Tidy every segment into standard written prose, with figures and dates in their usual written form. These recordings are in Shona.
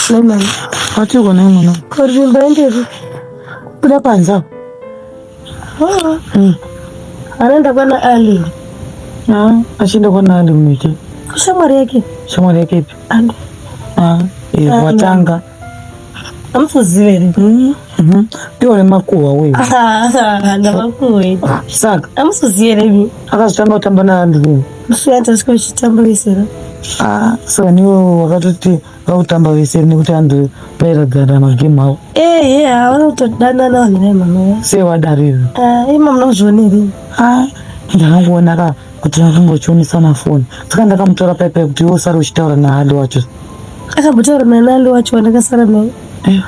Lemon. Watiko naye mwana. Kurivimba endepi? Kuda panze apo. Ah. Anaenda kwana Ali. Ah, achienda kwana Ali munoita. Shamwari yake. Shamwari yake ipi? Ali. Ah, eh, watanga. Amufuzive here? Mhm. Ndiwo nemakuhwa wewe. Ndamakuhwa. Saka Amufuzive here? akazotanga kutamba naAndrew. Musi watasvika uchitamba vese. Ah, saka niwe wakatoti vakutamba vese nekuti Andrew vairadzana magemu avo. Eh, eh, vanotodanana vanhu vai mama. Sei wadariro? Ah, ima munozviona here? Ah, ndakangoona ka kuti vakanga vachionesana foni. Saka ndakamutora paipai kuti iwe usare uchitaura naAli wacho. Akambotaura naye naAli wacho wandakasara naye. Eh,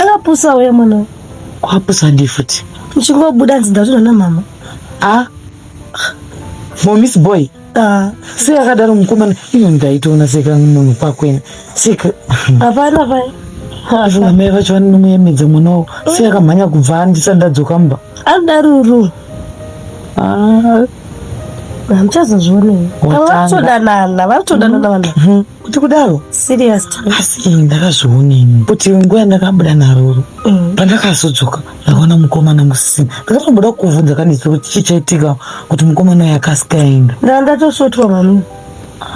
Akapusa uye mwana. kwapusa ndi futi. Muchingobuda hanzi ndatoda namama. Ah, momis boy. Ah, Sei akadaro mukomana ino ndaitoona seka munhu kwakwena. Seka hapana pai. afunga mai vacho vanomuyemedza mwana wavo. Sei akamhanya kubva andisati ndadzoka mumba. Anoda ruru. Ah, Hamuchazozviona. Watanga. Vanotodanana, vanotodanana vanhu. Kuti kudaro Serious. asi ndakazvionini kuti nguva yandakabuda naroro pandakazodzoka ndakaona mukomana musina ndakatomboda kuvhunza kanisi kuti chii chaitika kuti mukomana uyu akasika aenda Nda ndatosvotwa mami.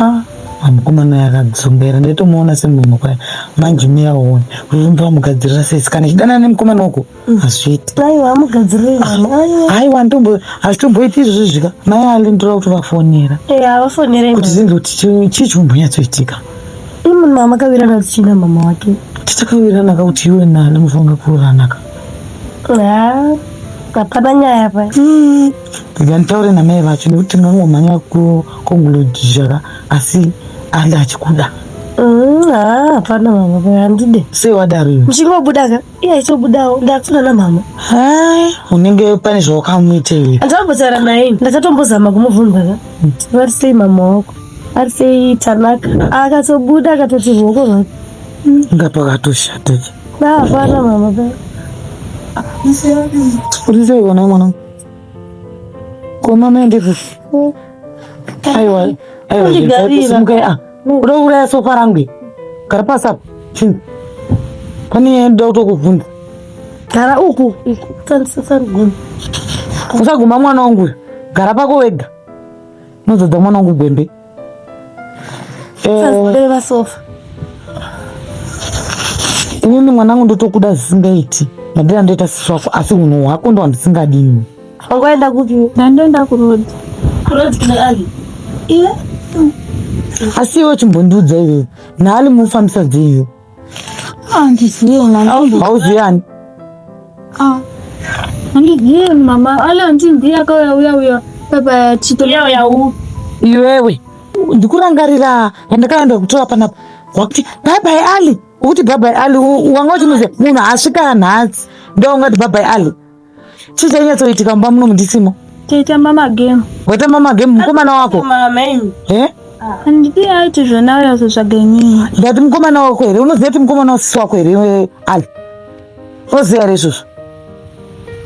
Ah, mukomana uyu akadzungaira ndaitomuona semunhu kwaye manje miyaone rurumba vamugadzirira sei kana chidanana nemukomana uko hazviiti Aiwa amugadzirire mama. Aiwa. aiwa hazvitomboiti izvozvo zvika mai ali ndoda kutovafonera Eh, avafonere. kuti zvinzi kuti chii chikumbonyatsoitika Imi mama akawirana tichina mama wake. tichakawiranaka kuti iwe nani mufanira kuuranaka Ah, hapana nyaya pa. Rega nditaure namai vacho nekuti tingangomhanya kukongludhizhaka asi andi achikuda Ah, hapana mama pa handide. sei wadaro iwe Muchingobuda ka? Iye aitobudawo. Ndakutoda namama. hai unenge pane zvawakamuita iwe Andambotaura naye. Ndakatombozama kumubvunza ka. Vari sei mama wako? Ari sei Tanaka? Akatobuda akatoti ruoko rwake. nga pakatoshata Ah, hapana mama pa. uri sei kona mwana koma maendepi aiwa aiwa Kundigarira. simukai a uda kuuraya sofa rangu iri. Gara pasi apa chinzi pane nyaya ndoda kutokubvunza Gara uku. Sandisasandiguma. usaguma mwana wangu uyu gara pako wega unozadza mwana wangu gwembe Eh, Sandibeva sofa. inini mwanangu ndotokuda zvisingaiti madira ndoita sisi wako asi unhu hwako ndo handisingadini Wangoenda kupi? Ndandoenda kurodi. Kurodi kuna Ali. Iwe? asi iwe chimbondiudza iwewe naali mufambisa dzeiyo Andizivi mama. hauzivi ani Ah. Andizivi mama. Ali andizivi akauya uya uya. Baba chito. Uya uya u. iwewe ndikurangarira pandakaenda kutora panapa wakuti bye bye ali ukuti bye bye ali wanga uchimuziva munhu asvika nhasi ndoungati bye bye ali chii chainyatsoitika mumba muno mundisimo Taitamba magame. waitamba magemu mukomana wako Mama imi. eh Handidi aiti zvona uya kuzotsvaga inini. ndati mukomana wako here unoziva kuti mukomana wasisi wako here iwe ali unoziva here izvozvo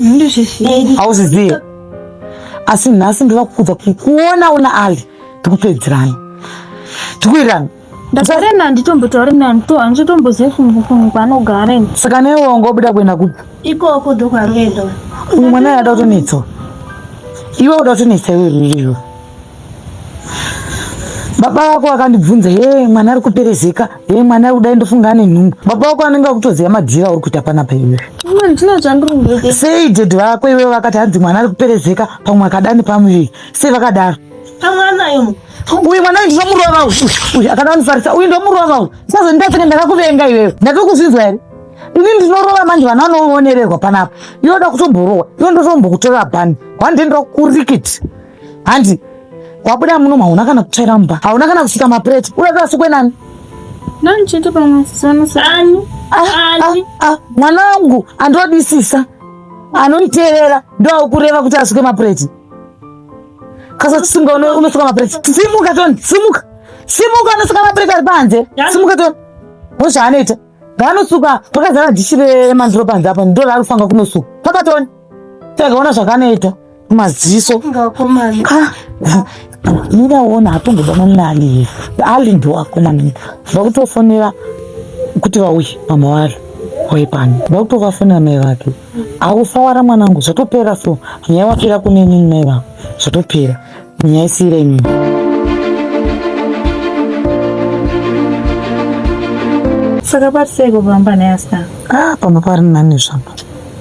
Ndizvizivi. hauzvizive asi nhasi ndoda kukudza kuona una ali tikupedzerana tikuirana Ndagara naye handitombotauri naye handitombozivi kwaanogara ini. saka newe wanga wabuda kuenda kupi Ikoko ndokwangoenda. uyu mwana uyu ada kutonetsa iwe uda kutonetsa iwe ruriro baba vako vakandibvunza ye mwana ari kuperezeka ye mwana ari kudai ndofunga ane nhumbu baba vako anenge akutoziva madhira auri kuita panapa iwewe Mama ndina zvandiri kumboita. sei dhedhi vako iwewe vakati hanzi mwana ari kuperezeka pamwe akadani pamuviri sei vakadaro Pamwana imo. uyu mwana uyu ndinomurova uyu uyu akada kundifarisa uyu ndomurova uyu usazonditasenge ndakakuvenga iwewe ndatokuzvinzwa here ini ndinorova manje vana vanoonererwa panapa iwe uda kutomborowa iwe ndotombokutorera bhani wandendera kurikiti handi wabuda muno hauna kana kutsvaira mumba hauna kana kusuka mapureti uda kuda sukwe nani Nani chete pamwe sisi Ani? Ani? Ah, mwana wangu andodisisa anonditeerera ndoaukureva kuti asuke mapureti kasachisunga unosuka mapureti simuka toni simuka simuka unosuka mapureti ari panze simuka toni ndozvaanoita ngaanosuka pakazara dhishi remandiro panze apa ndo raari kufanga kunosuka paka toni takaona zvakanoita maziso Ngakomana. Ah, Mira uone hatombodanani naAli here. Ali ndiwako mwanangu. Vakutofonera kuti vauye mama wari wauye pano. Vakutovafonera mai vake. Ausawara mwanangu zvatopera so. Nyaya wapera kune inini mai vako. Zvatopera. Nyaya isiyira inini. Saka patiseiko pamba naye asina? Ah, pamba pari nani zvangu.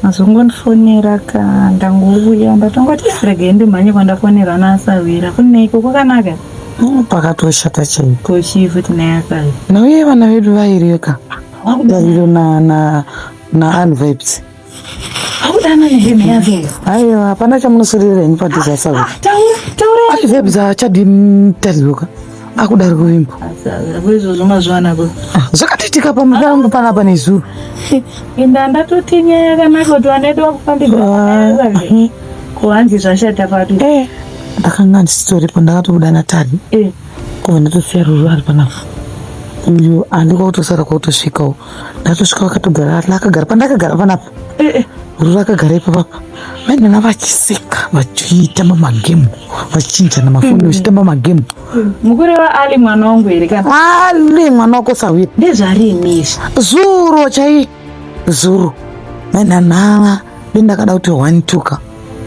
Mazongondifonera ka ndangouya ndatongoti regai ndimhanye kwandafonerwa naasahwira kuneiko kwakanaka Pakatoshata chaipo. Ko chii futi naye asahwira? Nauye vana vedu vairiyo ka. Dariro na na na Ann Vibes. Hakudanana here naye asahwira? Aiwa, hapana chamunosurira henyu padhuze asahwira. Taura, taura. Ann Vibes haachadi Tariro ka. Akudari kuvimba. Asahwira ko izvozvo mazviwana ko? Zvakatoitika pamudangu panapa nezuro. Inda ndatoti nyaya yakanaka kuti vanoita vakufambidzana naye. Ko hanzi zvashata papi? Eh, ndakanga ndisitoripo ndakatobuda naTari. Eh. Kubva ndatosiya Ruru ari panapa. Uyu handi kwakutosara kwakutosvikawo. Ndatosvika vakatogara akagara pandakagara panapa. Eh, eh. Ruru akagara ipapapa. Vainana vachiseka vachitamba magemu vachichinjana mafoni vachitamba magemu. Mukureva Ali mwana wangu here kana? Ali mwana wako sahwira. Ndezvarini izvi? Zuro chai zuro mainanhava ndakada kuti wanituka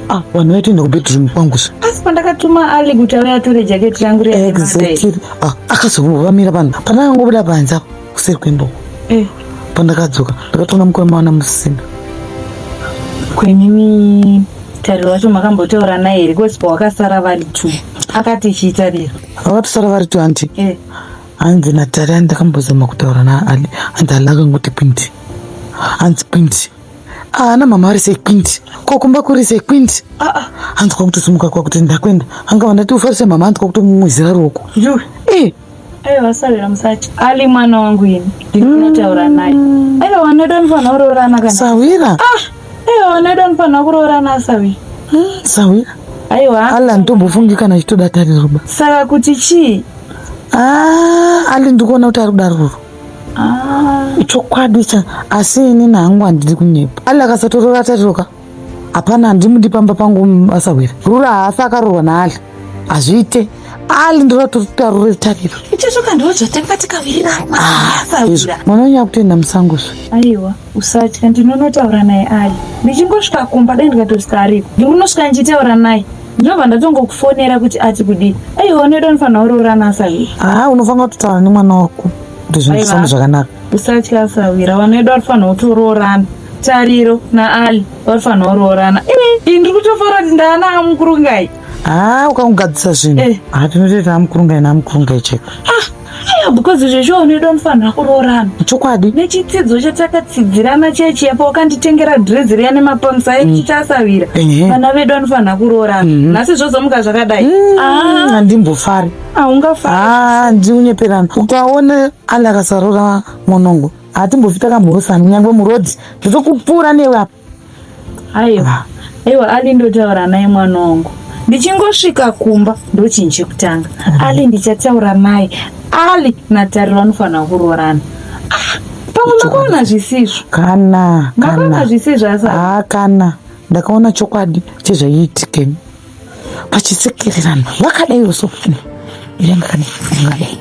ah vanhu vaitoenda kubedroom kwangu so Asi pandakatuma Ali kuti auye atore jaketi rangu riya exactly ah akazovamira vanhu pandakangobuda panze apo kuseri kwemboko Eh. pandakadzoka ndakatoona mukoma wana musina Kwenimi Tariro wacho makambotaura naye here kozi pawakasara vari two akati chii Tariro? Vakatosara vari two hanti Eh. Hanzi naTari hanzi ndakambozama kutaura naAli hanzi Ali akangoti kwindi hanzi kwindi ah, ana mama vari sei kwindi ko kumba kuri sei kwindi Ah, ah. hanzi kwakutosimuka kwakuti ndakuenda anga ndati ufarise mama hanzi kwakutomumwizira ruoko Juwe. eh Aiwa asavira musati. Ali mwana wangu ini. Ndinotaura naye. Aiwa vanoda vanofanira kuroorana kana. Sawira. Ah, aiwa vanoda vanofanira kuroorana asawira. Sawira. Aiwa. Ali anditombofungi kana achitoda tariro ba. Saka kuti chii? Ah, Ali ndikuona kuti ari kuda ruru. Ah. Chokwadi cha asi ini hangu handidi kunyepa. Ali akasatoroora tariro ka. Hapana handimudi pamba pangu asawira. Rura haafi akaroorwa naAli. Hazviite. Ali ndinototarure tariro. Ichizvo ka ndo zvatanga tikawirirana. Ah, izvo. Mwana wenyu akutoenda musango zve. Aiwa, usatya ndinonotaura naye Ali. Ndichingosvika kumba dai ndikatosvika ariko. Ndikunosvika ndichitaura naye. Ndinobva ndatongokufonera kuti ati kudii. Aiwa unoda unofanira kuroorana asawira. Ah, unofanira kutotaura nemwana wako kuti zvinhu zvifambe zvakanaka. Usatya asawira, vana vedu vanofanira kutoroorana. Tariro naAli vanofanira kuroorana. Eh, ini ndiri kutofara kuti ndaana amukurungai. Ah, ukangogadzisa zvinhu. Eh. Ah, tinotoita amukurungai naamukurungai cheko. Ah, aiwa because izvezvi vana vedu vanofanira kuroorana. Chokwadi. Nechitsidzo chatakatsidzirana chechi apo wakanditengera dhirezi riya nemapamsa echichasawira. Ehe. Vana vedu vanofanira kuroorana. Nhasi zvozomuka zvakadai. Ah, Handimbofari. haungafari. Ah, ndiunyeperana. Ukaona Ali akasaroora mwanangu, hatimbofi takamhorosana kunyangwe murodhi. Ndotokupfuura newe apa. Aiwa, aiwa Ali ndotaura naye mwana wangu. Ndichingosvika kumba ndochinhu chekutanga. Ali ndichataura naye. Ali naTariro vanofanira kuroorana. Ah, pamwe makaona zvisizvo. Kana, Makaona kana. zvisizvo asa. Ah, kana. Ndakaona chokwadi chezvaiitika. Vachisekererana. Vakadaiwo so. Irangadai, irangadai.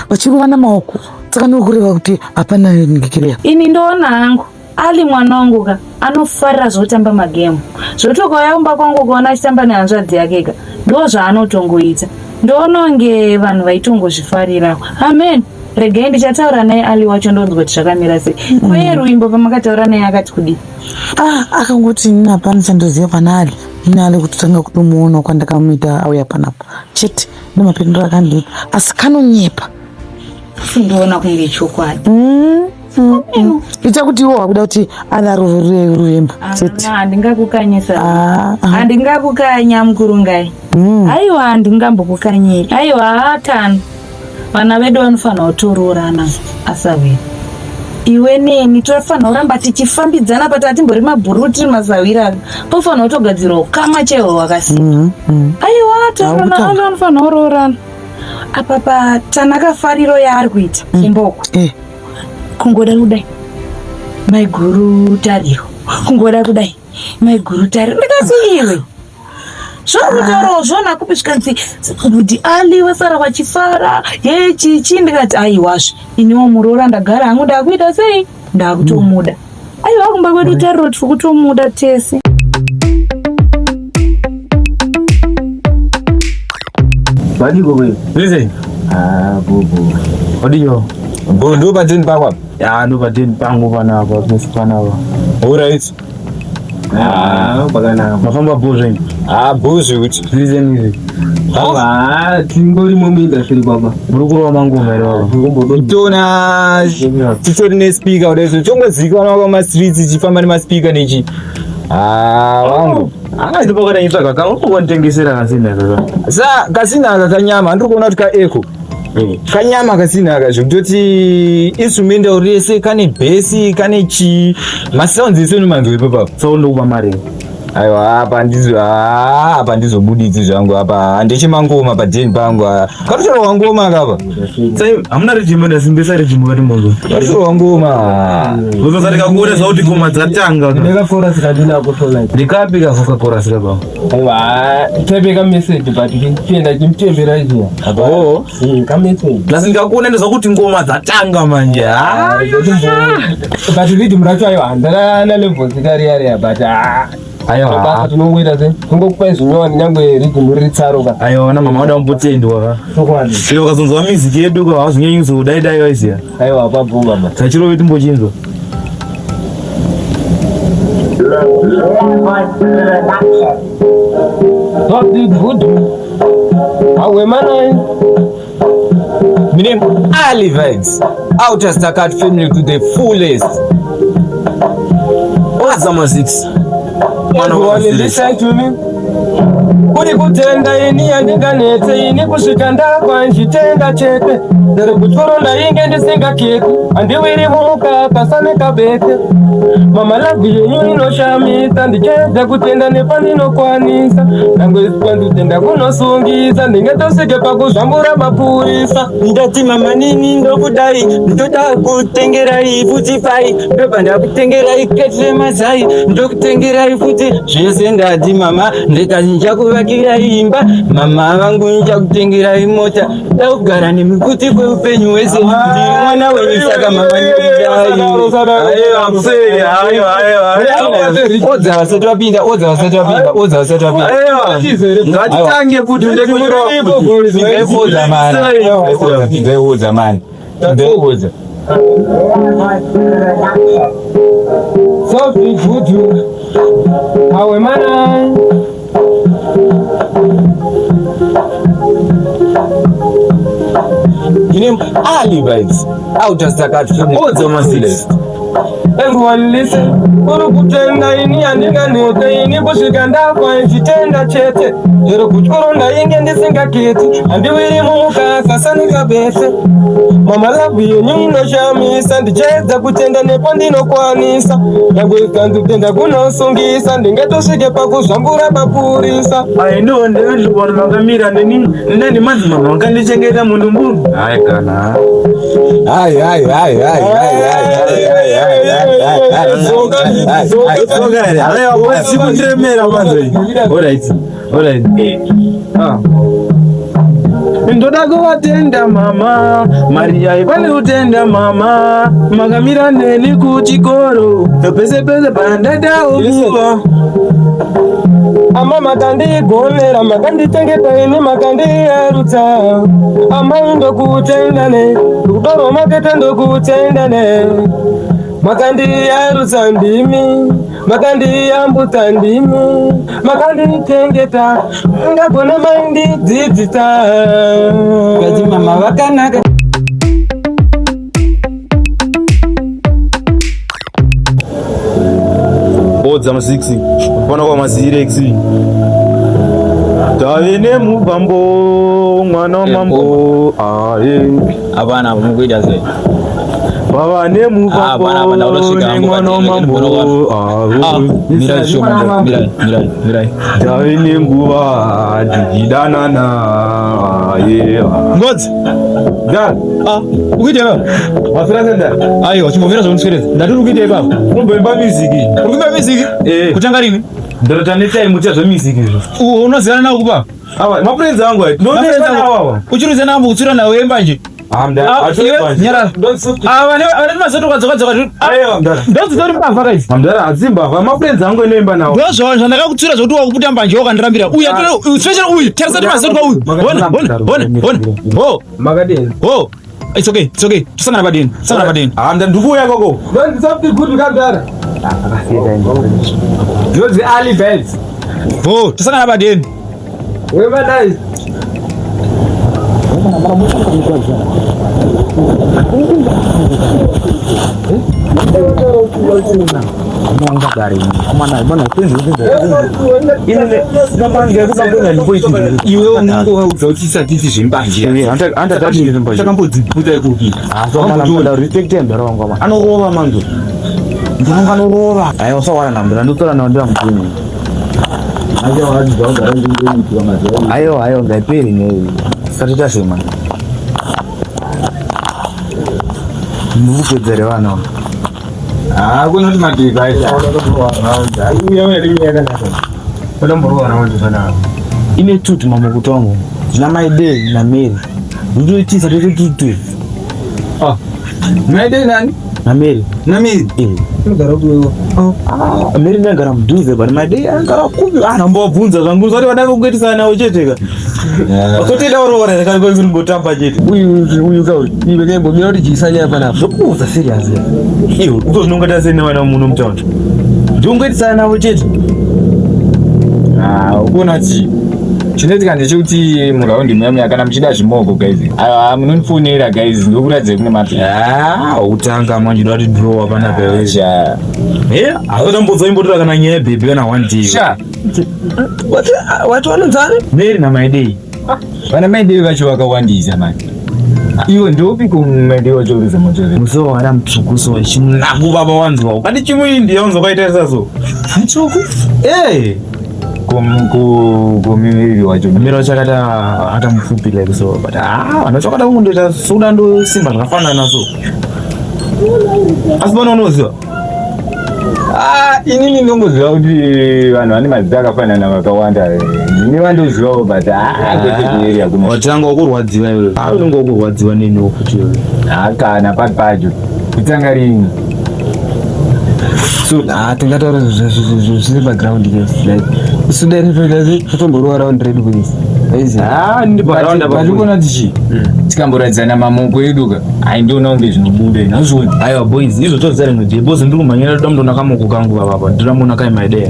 Vachirovana maoko. Saka nokureva kuti hapana ngikireya. Ini ndoona hangu Ali mwana wangu ka anofarira zvotamba magemu zvoti ukauya kumba kwangu ukaona achitamba nehanzvadzi yake ka ndo zvaanotongoita ndoona kunge vanhu vaitongozvifarirawo amen regai ndichataura naye Ali wacho ndonzwa kuti zvakamira sei uye Ruvimbo pamakataura naye akati kudii Ah, akangoti ini hapana chandoziva pana Ali. Ini Ali kutotanga kutomuona kwandakamuita auya panapa. Chete ndomapinduro akandipa. Asi kanonyepa. Ndoona kunge chokwadi. Ita kuti iwo wakuda kuti Ali arovere Ruvimbo. Chete. Ah, handingakukanyisa. Ah, ah. Handingakukanya mukurungai. Aiwa handingambokukanyei. Aiwa hatana. Vana vedu vanofanira kutoroorana asawira. Iwe neni tofanira kuramba tichifambidzana pati atimbori mabhuru tiri masawira pofanira kutogadzirwa ukama chaiwo hwakasimba. Aiwa Haukutaura. tana vanofanira kuroorana. Apa pa Tanaka fariro yaari kuita imboko. Eh. Kungoda kudai maiguru Tariro, kungoda kudai maiguru Tariro. Ndikati iwe. Zvauri zvoona kupi zvikanzi kuti Ali wasara wachifara ye chichi ndikati aiwazve iniwo muroora ndagara hangu ndakuita sei ndakutomuda aiwa kumba kwedu tariro tiri kutomuda tese. Vadiko kwe? Listen. Ah, bobo. Odinyo. Bo ndo pateni pako apa. Ya ndo pateni pangu panapa pese panapa. Alright. Ah, pakanaka. Mafamba bho zvenyu. Ah, bho zvekuti. Listen izvi. Ah, tingori muindustry baba. Muri kurova mangoma here baba? Tona titori nespeaker kudai so chongozikanwa kwamastreets ichifamba nemaspeaker nechi. Ah, wangu. Anga ndipo kana kanga unotengesera kasina kaka. Sa kasina aka kanyama andiri kuona kuti ka echo. Kanyama kasina aka zvekutoti instrumental rese kane bhesi kane chii masounds ese unomanzwa ipapapo. So ndokupa mari. Aiwa apa ndizo ah, apa ndizobuditsi zvangu apa ndechemangoma padheni pangu ah. Katotorwa ngoma kapa. Sai hamuna regime ndasimbisa regime kati mozo. Katotorwa ngoma. Uzosati kakuona zvakuti ngoma dzatanga. Ndakakora sikadina kutola. Ndikapi kafuka chorus kapa. Aiwa, type ka message but chienda chimutembera chiya. Oh. Ka message. Plus ndikakuona ndozvakuti ngoma dzatanga manje. Ah. But rhythm racho aiwa handana level zikariya riya but ah. Aiwa. Basa tinongoita se tingokupa zvinyowani nyangwe rhythm riri tsaro ka. Aiwa na mama vada kumbotendwa ka. Chokwadi. Iwe ukazonzwa music yedu ka hauzonyanyi kudai dai waiziya. Aiwa pabhuma ma. Sachirove timbochinzwa. What did voodoo? Awe manai. My name Ali Vibes. Outer Stakat family to the fullest. Ozama 6. Mwana wa Everyone listen to me. Kuri kutenda ini handinganetse ini kusvika ndakwa ndichitenda chete ndiri kuchikoro ndainge ndisingaketi handiwiri mumukaka sanekabete mama love yenyu inoshamisa ndichaedza kutenda nepandinokwanisa nangwe kwanditenda kunosungisa ndingatosvike pakuzvambura mapurisa Ndati mama nini ndokudai ndoda kutengerai futi pai ndobva ndakutengerai keti remazai ndokutengerai futi zvese ndati mama ndikati ndichakuvakirai imba mama vangu ndichakutengerai mota ndakugara nemi kuti kweupenyu hwese ndiri mwana wenyu saka mama ndokudai. Aiwa, aiwa, aiwa, aiwa. Odza vasati vapinda, odza vasati vapinda, odza vasati vapinda. Aiwa. Ngatitange kuti Pinzai odza mani. Pinzai odza mani. Pinzai odza. Sophie Voodoo. Awe manai. You name Ali Vibes. Outer Stakat family. Odza ma 6. Everyone listen. Kuri kutenda ini handinganete ini kusvika ndakwa ndichitenda chete chero kuchikoro ndainge ndisingaketi handiwiri mumukaka sanikabese mama love yenyu inoshamisa ndichaedza kutenda nepandinokwanisa nyangwe kutenda kunosungisa ndingatosvike pakuzvambura mapurisa Ai ndo ndozvona makamira neni nani manzi mama vakandichengeta munhu Hai kana. Hai hai hai hai hai hai hai hai hai hai hai. Tsoka here. Aiwa, boys chikundiremera manje. Alright. Alright. Ah. Ndoda kuvatenda mama Maria ipane kutenda mama makamira neni kuchikoro pese pese pandadawo kuva Ama makandigonera makandichengeta ini makandiyarutsa amai ndokutendane rudoro makete ndokutendane makandiyarutsa ndimi makandiyambutsa ndimi makandichengeta ngagona maindidzidzisa Ngati mama vakanaka. Odza ma 6 pano kwa mazirex tave nemubambo mwana wa mambo aye Hapana, mukuita sei? vava Ah, pana, pana, nemubambo unosvika hangu nemwana wa patiri, mambo Ah, mirai shoma, mirai, mirai, mirai. tave nenguva tichidanana aye Ngodzi, da ah, ukuita ipapo? masura senda Aiwa, chimbomira zvauniswereza. Ndati uri kuita ipapo. unomboimba music Uri kuimba music? Eh. Kutanga rini? Ndorota netime ucha zvemusic izvo. Unozivana nawo kupa? Awa, mafriends angu ayi. Ndonetsa nawo awa. Uchiruza navo kutsura nawo yembanje. Ah, mdara. Ah, iwe, nyarara. Ah, vane vane mazoto kadzoka dzoka. Aiwa, mdara. Ndodzitori mbavha kaidzi. Mdara, adzimbavha. Mafriends angu inoimba nawo. Ndozvo zvandakakutsura zvokuti wakuputa mbanje wakandirambira. Uyu atora especially uyu. Tarisa kuti mazoto kwa uyu. Ona, ona, ona, ona. Ho, Makadini. ho. It's okay, it's okay. Tosangana padeni. Tosangana padeni. Ah, mdara, ndikuuya koko. Don't something good kamdara. Ndodzi early birds. Ho, tosangana padeni. Webadai. Iwe unongovaudza kuti tisatiti zvembanje. Takambodziputa ikupi. Anorova manje. Ndinonga anorova. Aiwa usawana nambira ndotora nawo ndira mudini. Aiwa aiwa ngaiperi nei. Sati tashe man. Muvupedzere vana. Ah, kunoti madhika aisa. Uya uya uya yakanaka. Unomborova nawo ndizvana. Ine tutu mamukuto wangu. Ndina Maidei na Mary. Ndinoitisa tete tutu. Ah. Maidei nani? Na Mary. Na Mary. Eh. Unogara kuwewa. Ah, Mary ndagara mudhuze but Maidei angara kupi? Ah, ndambobvunza zvangu usati vada kukuitisana nawo chete ka. Wakotoita uroora here kana kuti ngotamba chete. Uyu uyu ka uyu. Iwe kaimbomira kuti chiisa nyaya panapa. Zvokuudza serious. Iwe uzozvinongoita sei nevana muno mutaundi? Ndingoitisana navo chete. Ah, ukuona chii? Chinoitika ndechekuti muraundi muya muya kana muchida zvimoko guys. Aiwa munondifonera guys ndokuratidzai kune mapi. Ah, utanga manje ndoda kuti draw panapa iwe. Sha. Eh, hautambodza imbotora kana nyaya yebhebhi kana one day. Sha. Wati wati wanonzani? Mary na Maidei. Vana Maidei vacho vakawandisa manje. Iwe ndopi kumaidei wacho uri zamoto. Musi wakada mutsvuku so chimunaku baba wanzwa. Ukati chimuindi wanzwa kwaita saso. Mutsvuku? Eh. Kumiviri wacho. Mira wacho akata ata mufupi like so but ah vanhu vacho vakada kungoita soda ndosimba zvakafanana so. Asi pano unoziva? Ah, inini ndongoziva kuti vanhu vane mazita akafanana vakawanda. Ndine vandozivawo but ah kwete kuarea kuno. Watanga wakurwadziwa iwe. Ah unenge wakurwadziwa neniwo futi iwe. Ah kana papi pacho. Kutanga rini? So, ah tingataura zvisiri paground yes. Like isu dai totoita totomborova round redu boys. Aizi. Ah ndi paround apa. But ukuona kuti chii? Tikamboratidzana mamoko edu ka. Ai ndiona kunge zvinobuda ini. Hazvioni. Aiwa boys izvo toziva rimwe day boys ndiri kumhanyira toda mundona kamoko kangu baba apa. Ndinoda muona kai Maidei.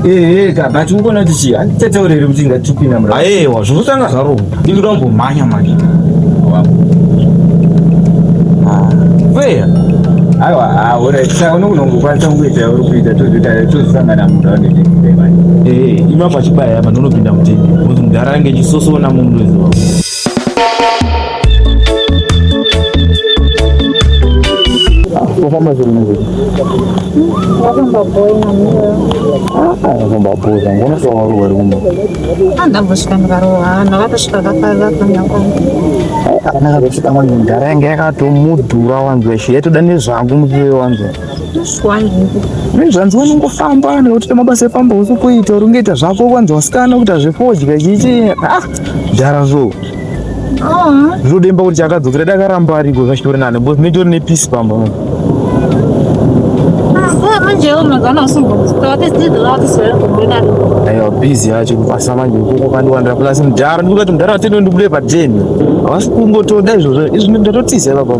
Eh eh ka but ukuona kuti chii? Handitataure here kuti ngatipinda muraundi. Aiwa zvozotanga zvarohwa. Ndiri kuda kumbomhanya manje. Feya. Aiwa, ah alright. Saka unongokwanisa kungoita uri kuita tozoita tozosangana muraundi ndikuita manje. Eh, ima pachibaya apa ndinopinda mutende. Kuti mudhara ange chisosona munhu Wafamba zviri muzvi. Wafamba boy namiwe. Ah, wafamba boy zangu. Unofa warohwa uri kumba. Andambosvika ndikarohwa, ndakatosvika kakanyangwa. Akanaka kusvika manje mudhara yange yakatomudhura wanzwa shi yaitoda nezvangu muchiwe wanzwa. Nezvanzi vanongofamba nekuti mabasa efamba usi kuita uri ungoita zvako wanzwa vasikana kuita zvefodya chichi. Ah, dhara zvo. Zvodemba kuti chakadzokera dakaramba ariko zvachitori nani because netori nepisi pamba. Manje unogona Aiwa busy yacho kubasa manje ikoko kandiwandira plus mudhara ndikuda kuti mudhara atende ndibude padeni. Havasi kungotoda izvozvo izvi ndatotiza ipapa.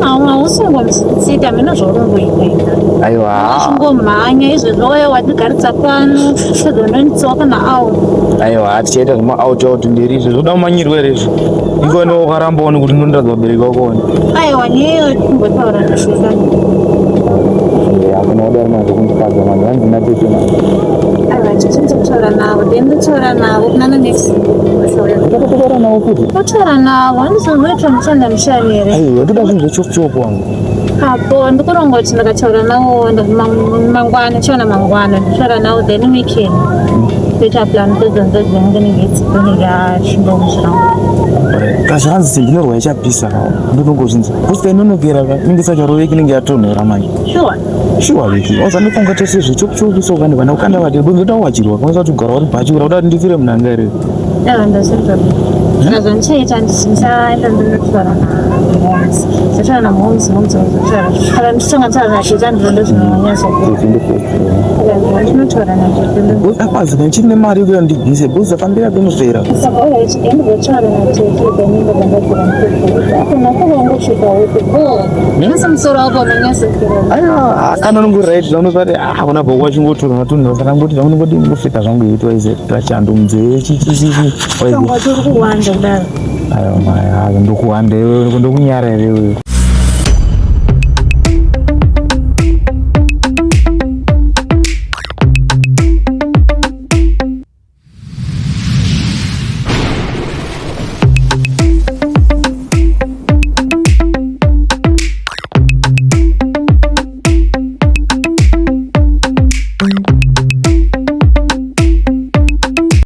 Hausingomsita mina zvaurungoita. Aiwa. Usingomhanya izvezvo waya watigaritsa pano sezvononitsoka kana out. Aiwa tichaita zvema out out ndiri izvo zvoda kumanyirwa here izvo. Iko ndo wakaramba one kuti ndondiradza vabereki vako one. Aiwa neyo timbotaura nezvozvo. Hakuna kudaro manje kundifadza manje hanzi natete manje. Aiwa tichimbotaura navo then ndotaura navo kunana next. Ndakatotaura navo futi. Kutaura navo handizonoitwa mushanda mushari here. Aiwa ndoda zvinhu zvechopu chopu wangu. Apo ndikuronga kuti ndakataura navo mangwana chiona mangwana nditaura navo then weekend toita plan todzonzodzinenge Kazvanzi seinorwa ichapisa ndinongozvinzwa. Kusita inonokera ka inenge isacharoveki inenge yatonhora manje. Sure. Shuwa viki wazandifunga tese zvechokuchoku so kani vana ukanda vati bonzoda wachirwa kwanza kuti ugara uri bhachi kuda kuti ndifire munanga here Aiwa ndazvinzwa. Saka zvandichaita ndichaenda ndinotaura namoms. Ndichataura namoms, moms vozotaura. Kana ndichitanga taura natete andinoda zvinonyatso. Ndinotaura natete. Akwazi kana chine mari yekuti ndibvise bhozi afambira kunozvera. Saka alright, ndinotaura natete then ndobva ndagura mukuru. Apo nakuvangosvika huku. Nhasi musoro wako unonyatsokura. Aiwa kana unongori right zvaunozvati ah kuna bhoko wachingotora matunhu saka ngoti zvaunongoti ngosvika zvangu itwa ize tachando munzeve chi chi chi chi. Tongoti uri kuwanda kudaro. Aiwa mai ndokuwanda iwewe ndokunyara here iwewe.